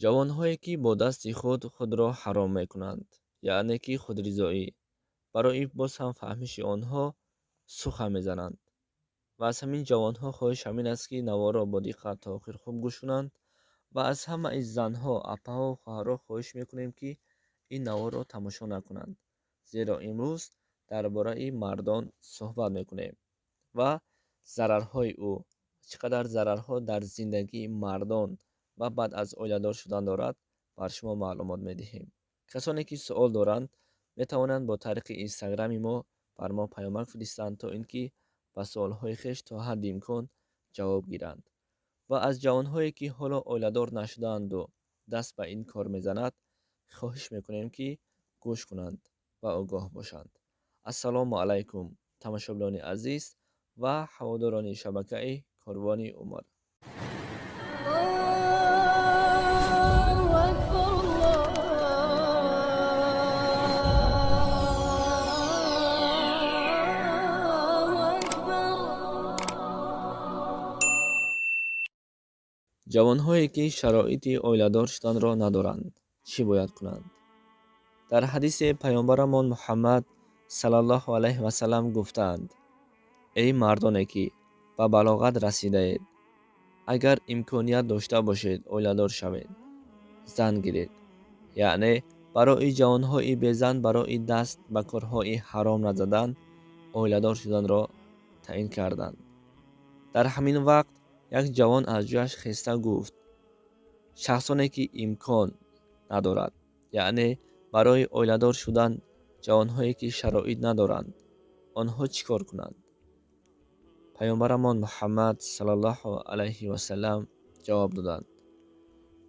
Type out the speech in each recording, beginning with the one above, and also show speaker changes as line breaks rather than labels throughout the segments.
Ҷавонҳое ки бо дасти худ худро ҳаром мекунанд, яъне ки худризоӣ, барои боз ҳам фаҳмиши онҳо сухан мезананд. Ва аз ҳамин ҷавонҳо хоҳиш ҳамин аст, ки наворро бо диққат то охир хуб гӯш кунанд ва аз ҳамаи занҳо, апаҳо, хоҳарҳо хоҳиш мекунем, ки ин наворро тамошо накунанд, зеро имрӯз дар бораи мардон суҳбат мекунем ва зарарҳои ӯ, чӣ қадар зарарҳо дар зиндагии мардон ва баъд аз оиладор шудан дорад, бар шумо маълумот медиҳем. Касоне ки суол доранд, метавонанд бо тариқи инстаграми мо бар мо паёмак фиристанд, то ин ки ба суолҳои хеш то ҳадди имкон ҷавоб гиранд. Ва аз ҷавонҳое ки ҳоло оиладор нашудаанду даст ба ин кор мезанад, хоҳиш мекунем, ки гӯш кунанд ва огоҳ бошанд. Ассалому алайкум, тамошобинони азиз ва ҳаводорони шабакаи Корвони Умр.
Аллоҳу акбар, Аллоҳу акбар.
Ҷавонҳое ки шароити оиладор шуданро надоранд, чӣ бояд кунанд? Дар ҳадисе паёмбарамон Муҳаммад саллаллоҳу алайҳи васаллам гуфтаанд: эй мардоне ки ба балоғат расидаед, агар имконият дошта бошед, оиладор шавед, зан гиред. Яъне барои ҷавонҳои безан, барои даст ба корҳои ҳаром назадан, оиладор шуданро таъин карданд. Дар ҳамин вақт як ҷавон аз ҷояш хеста гуфт: шахсоне ки имкон надорад, яъне барои оиладор шудан ҷавонҳое ки шароит надоранд, онҳо чӣ кор кунанд? Паёмбарамон Муҳаммад саллаллоҳу алайҳи васаллам ҷавоб доданд: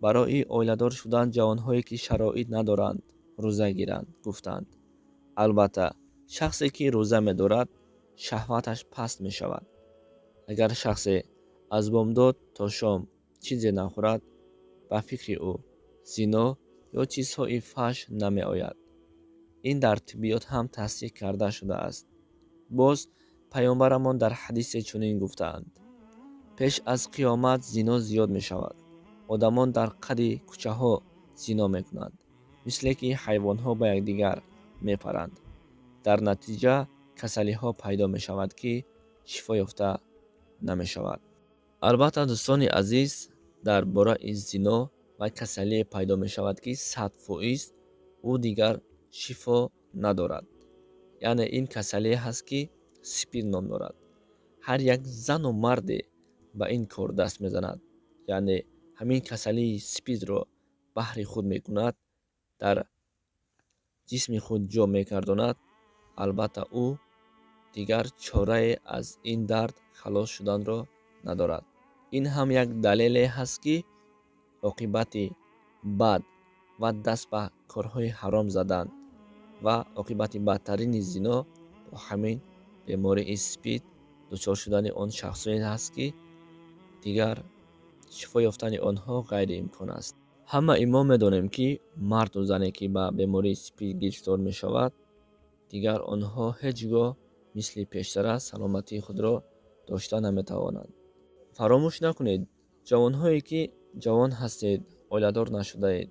барои оиладор шудан ҷавонҳое ки шароит надоранд, рӯза гиранд. Гуфтанд: албатта, шахсе ки рӯза медорад, шаҳваташ паст мешавад. Агар шахсе аз бомдод то шом чизе нахӯрад, ба фикри ӯ зино ё чизҳои фаҳш намеояд. Ин дар тиббиёт ҳам тасдиқ карда шудааст. Боз паёмбарамон дар ҳадисе чунин гуфтаанд: пеш аз қиёмат зино зиёд мешавад. Одамон дар қади кӯчаҳо зино мекунанд, мисле ки ҳайвонҳо ба якдигар мепаранд. Дар натиҷа касалиҳо пайдо мешавад, ки шифо ёфта намешавад. Албатта, дӯстони азиз, дар бораи зино ва касалие пайдо мешавад, ки 100% ӯ дигар шифо надорад. Яъне ин касалие ҳаст, ки спид ном дорад. Ҳар як зану марде ба ин кор даст мезанад, яъне ҳамин касалии спидро баҳри худ мекунад, дар ҷисми худ ҷо мекардонад, албатта ӯ дигар чорае аз ин дард халос шуданро надорад. Ин ҳам як далеле ҳаст, ки оқибати бад ва даст ба корҳои ҳаром задан ва оқибати бадтарини зино бо ҳамин бемории спид дучор шудани он шахсоне ҳаст, ки дигар шифо ёфтани онҳо ғайриимкон аст. Ҳамаи мо медонем, ки марду зане ки ба бемории спид гирифтор мешавад, дигар онҳо ҳеҷ гоҳ мисли пештара саломатии худро дошта наметавонанд. Фаромӯш накунед, ҷавонҳое ки ҷавон ҳастед, оиладор нашудаед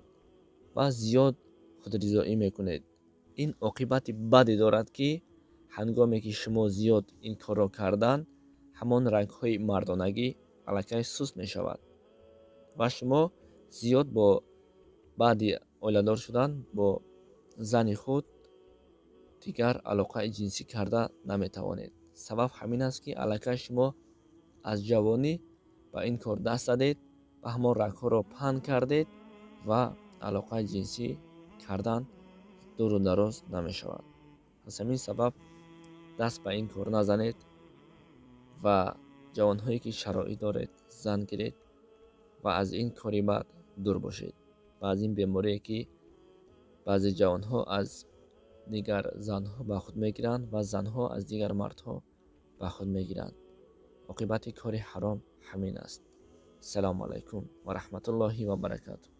ва зиёд худризоӣ мекунед, ин оқибати баде дорад, ки ҳангоме ки шумо зиёд ин корро кардан, ҳамон рангҳои мардонагӣ аллакай суст мешавад ва шумо зиёд бо баъди оиладор шудан бо зани худ дигар алоқаи ҷинсӣ карда наметавонед. Сабаб ҳамин аст, ки аллакай шумо аз ҷавонӣ ба ин кор даст задед ва ҳамон рагҳоро паҳн кардед ва алоқаи ҷинсӣ кардан дуру дароз намешавад. Аз ҳамин сабаб даст ба ин кор назанед ва ҷавонҳое ки шароит доред, зан гиред ва аз ин кори бад дур бошед ва аз ин беморие ки баъзе ҷавонҳо аз дигар занҳо ба худ мегиранд ва занҳо аз дигар мардҳо ба худ мегиранд. Оқибати кори ҳаром ҳамин аст. Салому алайкум ва раҳматуллоҳи ва баракатуҳ.